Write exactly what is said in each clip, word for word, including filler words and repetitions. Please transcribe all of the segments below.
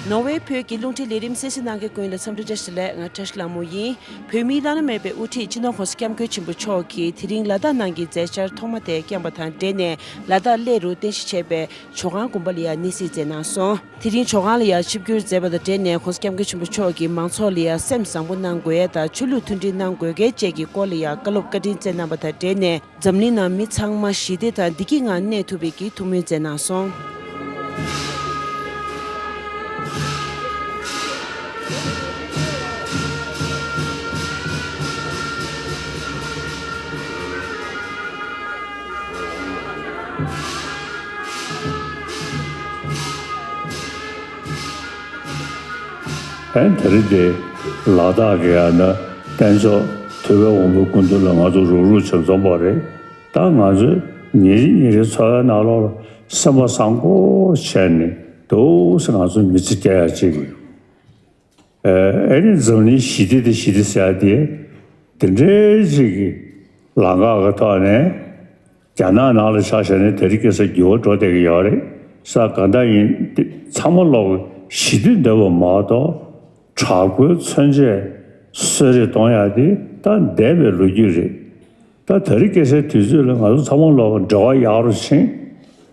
ནོར་ཝེ་བོད་ཀྱི་རླུང་འཕྲིན་ལས་རིམ་གསན་གཟིགས་གནང་མཁན་ཀུན་ལ་འཚམས་འདྲི་བཀྲ་ཤིས་བདེ་ལེགས། ང་བཀྲ་ཤིས་ལྷ་མོ་ཡིན། བོད་མིའི་བླ་ན་མེད་པའི་དབུ་ཁྲིད་སྤྱི་ནོར་༸གོང་ས་༸སྐྱབས་མགོན་ཆེན་པོ་མཆོག་གིས་དེ་རིང་ལ་དྭགས་ནང་གི་མཛད་འཆར་ཐོག་མ་དེ་བསྐྱངས་པ་དང་འབྲེལ་ནས། ལ་དྭགས་གླེ་རུ་རྟེན་གཞི་བྱས་པའི་ཇོ་ཁང་དགོན་པ་ལ་ཡང་གནས་གཟིགས་མཛད་གནང་སོང་། དེ་རིང་ཇོ་ཁང་ལ་ཡང་ཆིབས་བསྒྱུར་མཛད་པ་དང་འབྲེལ་ནས། ༸གོང་ས་༸སྐྱབས་མགོན་ཆེན་པོ་མཆོག་གིས་མང་ཚོགས་ལ་ཡང་སེམས་བཟང་པོ་གནང་དགོས་ཡ་དང་། ཆོས་ལུགས་མཐུན་སྒྲིལ་གནང་དགོས་གལ་བཅས་ཀྱི་སྐོར་ལ་ཡང་བཀའ་སློབ་བཀའ་དྲིན་སྩལ་གནང་བ་དང་འབྲེལ་ནས། འཛམ་གླིང་ནང་མི་ཚང་མ་ཞི་བདེ་དང་བདེ་སྐྱིད་ངང་གནས་ཐུབ་པའི་གི་ཐུགས་སྨོན་མཛད་གནང་སོང་། ཨན་དེ་རིང་དེ་ལ་དྭགས་ཀྱི་ཨ་ན་བསྟན་མཆོག་ཐུབ་པའི་དབང་པོའི་སྐུ་མདུན་ལ་ང་ཚོ་རུག་རུག་བྱས་འཛོམས་པ་རེད། ད་ང་ཚོས་ཉིན་རེ་ཉིན་རེའི་འཚོ་བའི་ནང་ལོགས་ལ་སེམས་པ་བཟང་པོ་བྱས་ནས་འདུག་སེ་ང་ཚོ་མི་ཚེ་སྐྱེལ་ཡ་ཅིག་ཨེ་ནི་འཛམ་གླིང་ཞི་བདེ་དེ་ཞི་བདེ་ཟེར་ཡ་དེ་དེ་འདྲའི་ཅིག་གི་ལམ་ཁ་གི་ཐོག་ནས། རྒྱ་ནག་ནང་ལ་ཆ་བཞག་ན་དེ་རིང་ཁ་སང་འགྱུར་བ་འགྲོ་བསྡད་ཀྱི་ཡོད་རེད། ས་གང་ལྟར་ཡིན་ཏེ་ཚང་མ་ལོག་ཞི་བདེ་འདོད་པ་མ་གཏོགས་དྲག་པོའི་མཚོན་ཆས་གསོད་རེས་གཏོང་ཡ་དེ་ད་འདས་པའི་ལོ་རྒྱུས་རེད། ད་དེ་རིང་ཁ་སང་དུས་ཚོད་ལ་ང་ཚོ་ཚང་མ་ལོག་འབྲེལ་བ་ཡག་རུ་ཕྱིན།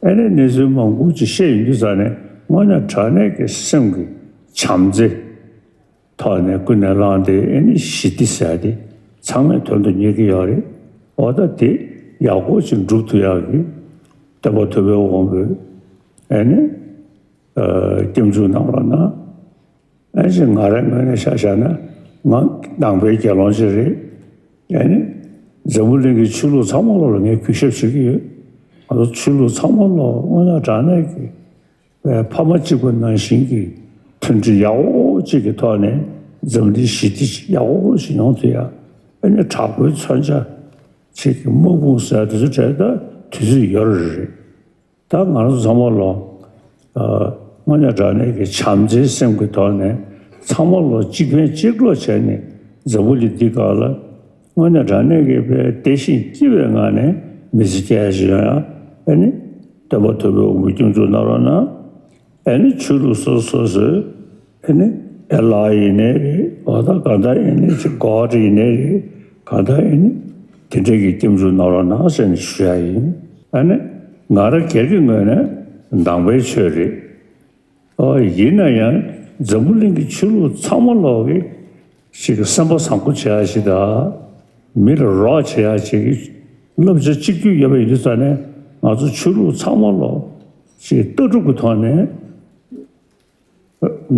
ཨ་ནི་གནས་ཚུལ་མང་པོ་ཅིག་བཤད་ཡོང་དུས་ཙ་ནས་དངོས་གནས་དྲང་གནས་ཀྱི་སེམས་ཀྱི་བྱམས་བརྩེ། ཐོག་ནས་ཀུན་ནས་བསླངས་ཏེ་ཨེ་ནི་ཞི་བདེ་ཟེར་ཏེ་ཚང་མས་དོན་དུ་གཉེར་གྱི་ཡོད་རེད། འོ་ད་དེ་ཡག་པོ་ཞིག་འགྲུབ་ཐུབ་ཡག་གི་སྟོན་པ་ཐུབ་པའི་དབང་པོས་ཨེ་ནི་སྐྱབས་འཇུག་གནང་རོགས་གནང་། ཨེ་ཅེ་ང་རའི་ངོས་ནས་ཆ་བཞག་ན་ང་ནང་པའི་དགེ་སློང་ཞིག་རེད། ཨེ་ནི་འཛམ་བུ་གླིང་གི་ཆོས་ལུགས་ཚང་མ་ལོག་ལ་ངས་གུས་ཞབས་བྱེད་ཀྱི་ཡོད། ང་ཚོ་ཆོས་ལུགས་ཚང་མ་ལོག་དངོས་གནས་དྲང་གནས་ཀྱི་ཕ་མ་གཅིག་པ་ནང་བཞིན་གྱི་མཐུན་སྒྲིལ་ཡག་པོ་གཅིག་གི་ཐོག་ནས་འཛམ་གླིང་ཞི་བདེ་ཡག་པོ་ཞིག་ཡོང་ཐུབ་ཡ། ཨ་ནི་དྲག་པོའི་མཚོན་ཆ་གཅིག་གི་དམག་དཔུང་ཟེར་དེ་ཚོ་གྲས་ད་དུས་ཚོད་ཡོད་རེད། ད་ང་རང་ཚོ་ཚང་མ་ལོ་དངོས་གནས་དྲང་གནས་ཀྱི་བྱམས་བརྩེའི་སེམས་ཀྱི་ཐོག་ནས་ཚང་མ་ལོ་གཅིག་ཕན་གཅིག་གྲོགས་བྱས་ནས་འཛམ་བུ་གླིང་འདི་སྒང་ལ་དངོས་གནས་དྲང་གནས་ཀྱི་དཔེ་བདེ་ཞིང་སྐྱིད་པའི་ངང་ནས་མི་ཚེ་སྐྱེལ་ཡ་ཞིག་ཡོང་ཡ། ཨ་ནི་སྟོན་པ་ཐུབ་པའི་དབང་པོས་སྐྱབས་འཇུག་གནང་རོགས་གནང་། ཨ་ནི་ཆོས་ལུགས་སོ་སོ་སོས་ཨ་ནི་ཨེ་ལ་ཡིན་ནའི་རེད། འོ་ད་གང་ལྟར་ཡིན་ནའི་ཅིག་གོ་ཌི་ཡིན་ནའི་རེད། གང་ལྟར་ཡིན་ནའི་དེ་འདྲའི་གི་སྐྱབས་འཇུག་གནང་རོགས་གནང་ཟེར་ནས་ཞུ་ཡ་ཡིན། ཨ་ནི་ང་རང་སྒེར་གྱི་ངོས་ནས་ནང་པའི་ཆོས་རེད། ཨོ་ཡིན་ན་ཡང་འཛམ་བུ་གླིང་གི་ཆོས་ལུགས་ཚང་མ་ལོག་གི་ཞིག་གི་སེམས་པ་བཟང་པོ་བྱེད་ཡ་ཞིག་དང་། མི་ལ་རོགས་བྱེད་ཡ་ཞིག་གི་བསླབ་བྱ་གཅིག་གྱུར་ཡོད་པ་ཡིན་དུས་ཙ་ནས་ང་ཚོ་ཆོས་ལུགས་ཚང་མ་ལོག་ཞིག་ལྟ་གྲུབ་ཀྱི་ཐོག་ནས་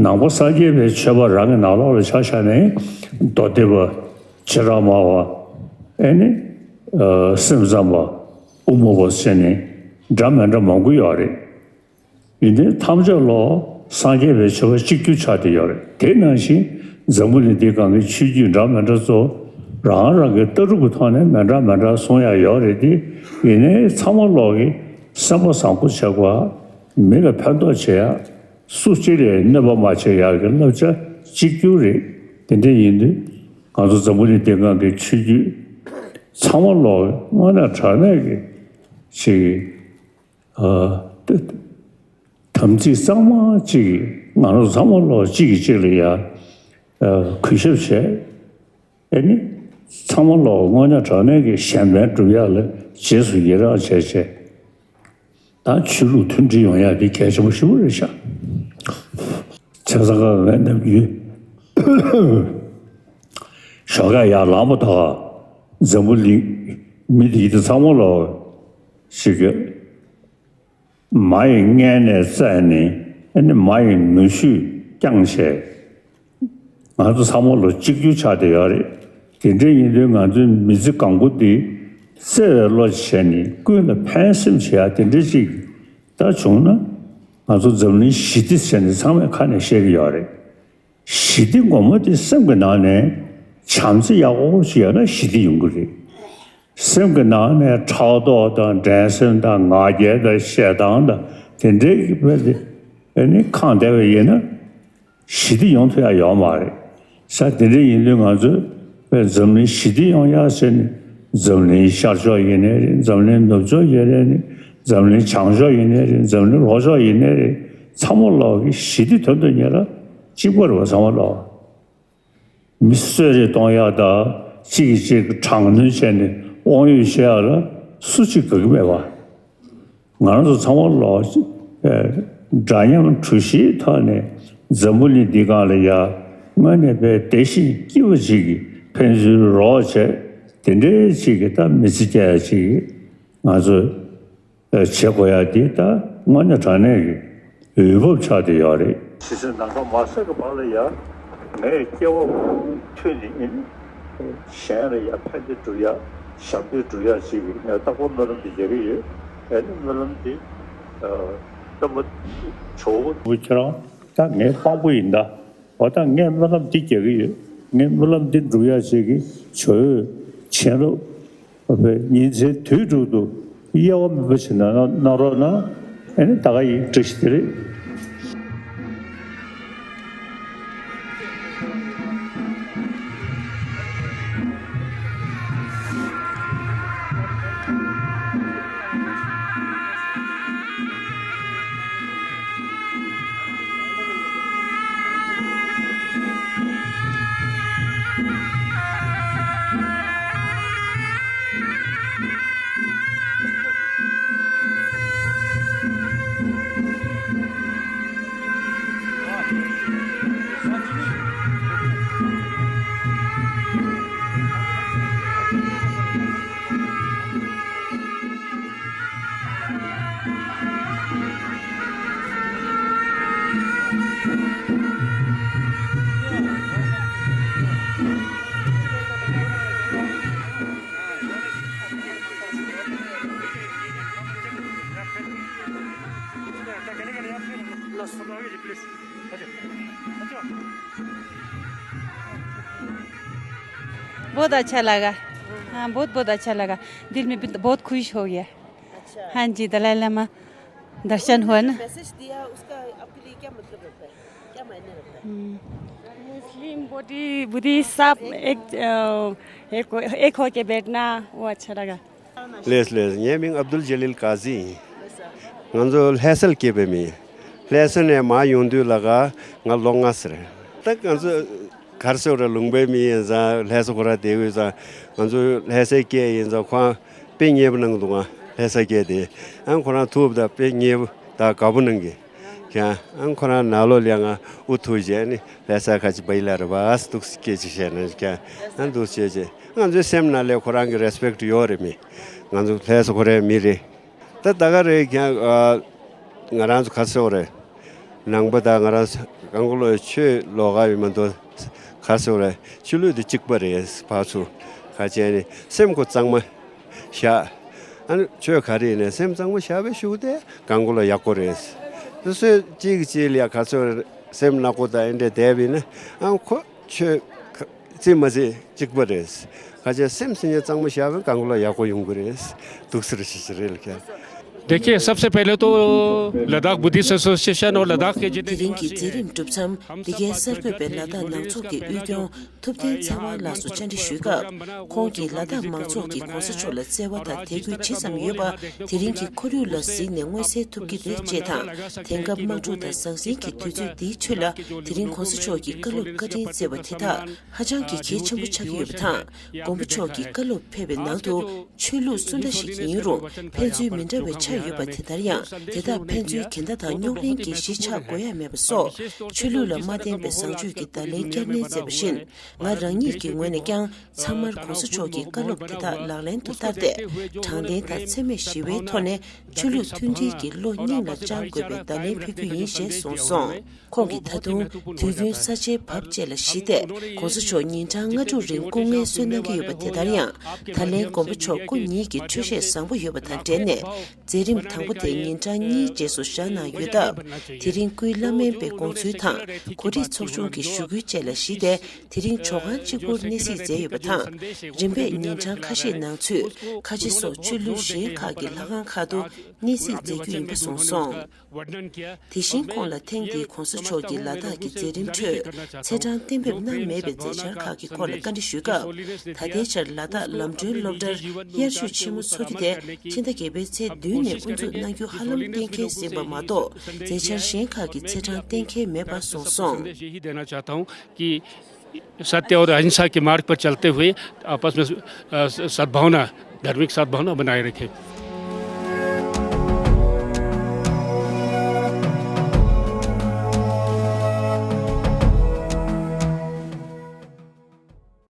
ནང་པ་སངས་རྒྱས་པའི་ཆོས་པ་རང་གི་ནང་ལོགས་ལ་ཆ་བཞག་ནས་མདོ་སྡེ་པ། བྱེ་བྲག་སྨྲ་བ། ཨེ་ནི་སེམས་ཙམ་པ། དབུ་མ་པ་ཟེར་ནས་འདྲ་མི་འདྲ་མང་པོ་ཡོད་རེད། ཡིན་ནའི་ཐམས་ཅད་ལོག་སངས་རྒྱས་པའི་ཆོས་པ་གཅིག་གྱུར་ཆགས་བསྡད་ཡོད་རེད། དེ་ནང་བཞིན་འཛམ་བུ་གླིང་འདིའི་སྒང་གི་ཆོས་བརྒྱུད་འདྲ་མི་འདྲ་ཚོ་རང་རང་གི་ལྟ་གྲུབ་ཀྱི་ཐོག་ནས་མི་འདྲ་མི་འདྲ་གསུང་ཡ་ཡོད་རེད་དེ། ཡིན་ནའི་ཚང་མ་ལོག་གི་སེམས་པ་བཟང་པོ་བྱེད་དགོས། མི་ལ་ཕན་ཐོགས་བྱེད་ཡ། སུ་གཅིག་ལ་གནོད་པ་མ་བྱེད་ཡག་གི་བསླབ་བྱ་གཅིག་གྱུར་རེད། དེ་འདྲ་ཡིན་དུས་ང་ཚོ་འཛམ་བུ་གླིང་འདིའི་སྒང་གི་ཆོས་བརྒྱུད་ཚང་མ་ལོག་དངོས་གནས་དྲང་གནས་ཀྱི་ཅིག་ཨ། དམ་ཚིག་གཙང་མ་གཅིག་གིས་ང་རང་ཚང་མ་ལོག་གཅིག་གིས་གཅིག་ལ་ཡ། ཨ། གུས་ཞབས་བྱས། ཨེ་ནི། ཚང་མ་ལོག་དངོས་གནས་དྲང་གནས་ཀྱི་གཞན་ཕན་སྒྲུབ་ཡ་ལ་རྗེས་སུ་ཡི་རང་བྱས་བྱས། ད་ཆོས་ལུགས་མཐུན་སྒྲིལ་ཡོང་ཡ་དེ་གལ་ཆེན་པོ་ཞེ་པོ་རེད་ཤག་བྱས་ཙང་ང་རྣམས་ཀྱིས་ཞོགས་ཀས་ཡར་ལངས་པ་དང་འཛམ་བུ་གླིང་མི་དེ་ཚང་མ་ལོག་ཞིག་གི་མ་ཡི་མངལ་ནས་བཙས་ནས་ཨ་ནི་མ་ཡི་ནུ་ཞོས་བསྐྱངས་བྱས། ང་ཚོ་ཚང་མ་ལོག་གཅིག་གྱུར་ཆགས་བསྡད་ཡོད་རེད། དེ་འདྲ་ཡིན་དུས་ང་ཚོའི་མི་ཚེ་གང་པོ་འདི་བརྩེ་བའི་བློ་བྱས་ནས་ཀུན་ལ་ཕན་སེམས་བྱེད་ཡ་དེ་འདྲ་ཅིག་ད་བྱུང་ན་ང་ཚོ་འཛམ་གླིང་ཞི་བདེ་ཟེར་ནས་ཚང་མས་ཁ་ནས་བཤད་ཀྱི་ཡོད་རེད། ཞི་བདེ་ངོ་མ་དེ་སེམས་ཀྱི་ནང་ནས་བྱམས་བརྩེ་ཡག་པོ་ཞིག་ཡོད་ན་ཞི་བདེ་ཡོང་གི་རེད། སེམས་ཀྱི་ནང་ནས་ཕྲག་དོག་དང་འགྲན་སེམས་དང་ང་རྒྱལ་དང་ཞེ་སྡང་དང་དེ་འདྲའི་གི་དཔེ་དེ་ཨ་ནི་ཁེངས་བསྡད་པ་ཡིན་ན་ཞི་བདེ་ཡོང་ཐུབ་ཡ་ཡོད་མ་རེད། ས་དེ་འདྲ་ཡིན་དུས་ང་ཚོས་དཔེ་འཛམ་གླིང་ཞི་བདེ་ཡོང་ཡ་ཟེར་ནས་འཛམ་གླིང་ཤར་ཕྱོགས་ཡིན་ནའི་རེད། འཛམ་གླིང་ནུབ་ཕྱོགས་ཡིན་ནའི་རེད། འཛམ་གླིང་བྱང་ཕྱོགས་ཡིན་ནའི་རེད། འཛམ་གླིང་ལྷོ་ཕྱོགས་ཡིན་ནའི་རེད། ཚང་མ་ལོག་གི་ཞི་བདེ་དོན་དུ་གཉེར་ལ་གཅིག་པ་རེད་བ། ཚང་མ་ལོག་མི་གསོད་རེས་གཏོང་ཡག་དང་གཅིག་གིས་གཅིག་དྲག་གནོན་བྱས་ནས་དབང་ཡོད་བྱེད་ཡག་ལ་སུ་གཅིག་དགའ་གི་མེད་བ། ང་རང་ཚོ་ཚང་མ་ལོག་ཨེ་འདྲ་མཉམ་གྲོས་གཞིའི་ཐོག་ནས་འཛམ་བུ་གླིང་འདི་སྒང་ལ་ཡ་དངོས་གནས་དཔེ་བདེ་ཞིང་སྐྱིད་པ་ཅིག་གི་ཕན་ཚུན་རོགས་བྱས་དེ་འདྲའི་ཅིག་གི་ད་མི་ཚེ་སྐྱེལ་ཡག་ཅིག་གི་ང་ཚོས་བྱེད་དགོས་ཡ་དེ་ད་དངོས་གནས་དྲང་གནས་ཀྱི་འོས་བབ་ཆགས་བསྡད་ཡོད་རེད། ཇི་སྲིད་ནམ་མཁའ་མ་ཟད་ཀྱི་བར་ལ་ཡ་ངས་སྐྱེ་བ་མཐུད་ནས་ཨེ་ནི་གཞན་ལ་ཡ་ཕན་བདེ་སྒྲུབ་ཡ་ཞབས་འདེགས་སྒྲུབ་ཡ་ཞིག་གི་ངས་རྟག་པར་སྨོན་ལམ་དེ་རྒྱག་གི་ཡོད། ཨེ་ནི་སྨོན་ལམ་དེ་ཨ་སྟོན་པ་ཇོ་བོ། བུ་ཁྱེད་རང་ད་ངའི་དཔང་པོ་ཡིན་ད། འོ་ད་ངས་སྨོན་ལམ་འདི་རྒྱག་གི་ཡོད། ངས་སྨོན་ལམ་འདི་འགྲུབ་ཡག་ཅིག་གི་ཇོ་བོས་བྱིན་རླབས་ཉིན་མཚན་དུས་དྲུག་ཏུ་དབྱེ་བ་མེད་པ་ཞིག་གནང་གནང་རོགས་གནང་། ཨེ་ནི་ད་ག་ཡིན། བཀྲ་ཤིས་བདེ་ལེགས། बहुत अच्छा लगा। हाँ, बहुत बहुत अच्छा लगा। दिल में भी बहुत खुश हो गया। अच्छा। हाँ जी, दलाई लामा दर्शन हुआ ना। मैसेज दिया, उसका आपके लिए क्या मतलब रखता है, क्या मायने रखता है? हम्म। मुस्लिम, बौद्ध, बुद्धिस्ट सब एक, अ, एक, एक होके बैठना, वो अच्छा लगा। ལགས་ལགས། ངའི་མིང་ཨབ་དུལ་ཇ་ལིལ་ཀ་ཟི་ཡིན། ང་ཚོ་ལྷ་སར་སྐྱེས་པའི་མི་ཡིན། ལྷ་ས་ནས་མར་ཡོང་དུས་ལ་ཀ་ང་ལོ་ལྔ་ཙམ་རེད། ད་ང་ཚོ་ག་རེ་ཟེར་དགོས་རེད། ལུང་པའི་མི་ཡིན་ཙང་ལྷ་ས་ཁོ་རང་བསྡད་ཡོད་ཙང་། ང་ཚོ་ལྷ་སའི་སྐད་ཡིན་ཙང་ཁོ་རང་དཔེ་མཉེས་པོ་གནང་འདུག་ང་ལྷ་ས་སྐད་དེ། ཨང་ཁོ་རང་ཐུག་པ་དང་དཔེ་མཉེས་པོ་དང་དགའ་པོ་གནང་གི། ཀྱང་ཨང་ཁོ་རང་ནང་ལོགས་ལ་ཡ་ང་དབུ་ཐུག་བྱས་ནས་ལྷ་ས་ཁ་ཅིག་བ་ཡི་ལ་ར་བ་སི་འདུག་སེ་སྐད་ཅིག་བཤད་ན་ཀྱང་ཨང་འདུག་སེ་བྱས་བྱས། ང་ཚོའི་སེམས་ནང་ལ་ཁོ་རང་གི་རེ་སི་པེག་ཊི་ཡོད་རེད་མི། ང་ཚོ་ལྷ་ས་ཁོ་རའི་མི་རེད། ད་ད་ག་རེད་ཀྱང་། ཨ་ང་རང་ཚོ་ག་ཚོད་རེད། ནང་པ་དང་ང་རང་ཚོ་གང་ག་ལོ་ཆོས་ལོགས་ཀ་ཡོད་མ་གཏོགས་ག་ཚོད་རེད། ཆོས་ལུགས་དེ་གཅིག་པ་རེད། ཕར་ཚུར་ག་བྱས་ནས་སེམས་ཁོ་གཙང་མ་བཞག་ཨ་ནི་ཆོས་ག་རེ་ཡིན་ནའི་སེམས་གཙང་མ་བཞག་པའི་ཤུགས་དེ་གང་ག་ལོ་ཡག་པོ་རེད། སོ་སོས་གཅིག་གིས་གཅིག་ལ་ཡ་ག་ཚོད་རེད། སེམས་ནག་པོ་དང་ཨེ་འདྲས་བསྡད་པ་ཡིན་ན་ཨ་ཁོ་ཆོས་ཁ་རྩིས་མ་རྩིས་གཅིག་པ་རེད། ཁ་ཆེ་སེམས་སེམས་ཉིད་གཙང་མ་བཞག་པའི་གང་ག་ལ་ཡག་པོ་ཡོང་གི་རེད། འདུག་སེ་རེད་ཞེས་རེད་ལ་ཁྱེད། देखिए, सबसे पहले तो लद्दाख बुद्धिस्ट एसोसिएशन और लद्दाख के जितने དེ་རིང་གི་མཛད་རིམ་གྲུབ་མཚམས་འདི་གའི་གསར་འགོད་པས་ལ་དྭགས་ནང་ཚོགས་ཀྱི་དབུས་སྐྱོང་ཐུབ་བསྟན་ཚེ་དབང་ལགས་སུ་བཅར་འདྲི་ཞུས་སྐབས། ཁོང་གིས་ལ་དྭགས་མང་ཚོགས་ཀྱིས་གོང་ས་མཆོག་ལ་བརྩེ་བ་དང་དད་གུས་ཇི་ཙམ་ཡོད་པ་དེ་རིང་གི་ཁོར་ཡུག་ལ་གཟིགས་ནས་མངོན་གསལ་ཐུབ་ཀྱི་རེད་ཅེས་དང་། དེང་སྐབས་དམག་འཁྲུག་དང་ཟང་ཟིང་གི་དུས་ཚོད་འདིའི་ཁྲོད་ལ་དེ་རིང་གོང་ས་མཆོག་གིས་བཀའ་སློབ་བཀའ་དྲིན་བསྩལ་བ་དེ་དག་ཧ་ཅང་གི་གལ་ཆེན་པོ་ཆགས་ཀྱི་ཡོད་པ་དང་། མགོན་པོ་མཆོག་གི་བཀའ་སློབ་ཕེབས་པའི་ནང་དུ་ཆོས་ལུགས་སུ་འདྲ་ཞིག་ཡིན་རུང་ཕན་ཚུན་མི་འདྲ་བའི་ཆ་ཡོད་པ་དེ་ལྟར་ཡང་དེ་དག་ཕན་ཚུན་འགལ་ཟླ་དང་རྙོག་གླེང་གི་གཞི་ཆགས་དགོས་ཡ་མེད་པ་སོགས། ཆོས་ལུགས་ལ་མ་བརྟེན་པའི་བཟང་སྤྱོད་ཀྱི་བརྡ་ལན་བསྐྱར་ནན་མཛད་པ་བཞིན། ང་རང་ཉིད་ཀྱི་ངོས་ནས་ཀྱང་ཚང་མར་གོང་ས་མཆོག་གི་བཀའ་སློབ་དེ་དག་ལག་ལེན་དུ་བསྟར་ཏེ། དྲང་བདེན་དང་འཚེ་མེད་ཞི་བའི་ཐོག་ནས་ཆོས་ལུགས་མཐུན་སྒྲིལ་གྱི་བློ་སྙིང་ལ་བཅངས་དགོས་པའི་བརྡ་ལན་ཕུལ་རྒྱུ་ཡིན་ཞེས་གསུངས་སོང་། ཁོང་གིས་ད་དུང་དུས་རྒྱུན་ས་ཆའི་བབ་བཅས་ལ་གཞིགས་ཏེ་གོང་ས་མཆོག་ཉིན་གྲངས་ལྔ་དྲུག་རིང་སྐུ་ངལ་གསོ་གནང་གི་ཡོད་པ་དེ་ལྟར་ཡང་། ད་ལན་མགོན་པོ་མཆོག་སྐུ་ཉིད་ཀྱི་འཕྲོད་བཞེས་བཟང་པོ་ཡོད་པ་དང་འབྲེལ་ནས། མཛད་རིམ་དང་པོ་དེ་ཉིན་གྲངས་གཉིས་རྗེས་སུ་བཞག་གནང་ཡོད་སྟབས། དེ་རིང་སྐུའི་བླ་སྨན་པའི་དགོངས་ཚུལ་དང་གོ་སྒྲིག་ཚོགས་ཆུང་གི་ཞུ་སྐུལ་བཅས་ལ་གཞིགས་ཏེ། དེ་རིང་ཇོ་ཁང་གཅིག་པུར་གནས་གཟིགས་མཛད་ཡོད་པ་དང་། རིམ་པས་ཉིན་གྲངས་ཁ་ཤས་ནང་ཚུད་ཁ་ཆེ་སོགས་ཆོས་ལུགས་གཞན་ཁག་གི་ལྷ་ཁང་ཁག་ཏུ་གནས་གཟིགས་མཛད་རྒྱུ་ཡིན་པ་གསུངས་སོང་། དེ་བཞིན་ཁོང་ལ་ཐེངས་འདིའི་གོང་ས་མཆོག་གི་ལ་དྭགས་ཀྱི་མཛད་རིམ་ཁྲོད་ཚེས་གྲངས་གཏན་འབེབས་གནང་མེད་པའི་མཛད་འཆར་ཁག་གི་སྐོར་ལ་བཀའ་འདྲི་ཞུས་སྐབས། ད་ལྟའི་ཆར་ལ་དྭགས་ལམ་གྲོན་སློབ་གྲྭར་དབྱར་ཆོས་ཆེན་མོ་འཚོགས་རྒྱུ་དེ་ཕྱི་ཟླ་བརྒྱད་པའི་ཚེས་བདུན་ནས་ དབུ་འཛུགས་གནང་རྒྱུ་ཧ་ལམ་གཏན་འཁེལ་ཟིན་པ་མ་གཏོགས། མཛད་འཆར་གཞན་ཁག་གི་རྩེད་གྲངས་གཏན་འཁེལ་མེད་པ་གསུངས་སོང་། संदेश यही देना चाहता हूँ कि सत्य और अहिंसा के मार्ग पर चलते हुए आपस में, अ, सद्भावना, धार्मिक सद्भावना बनाए रखें।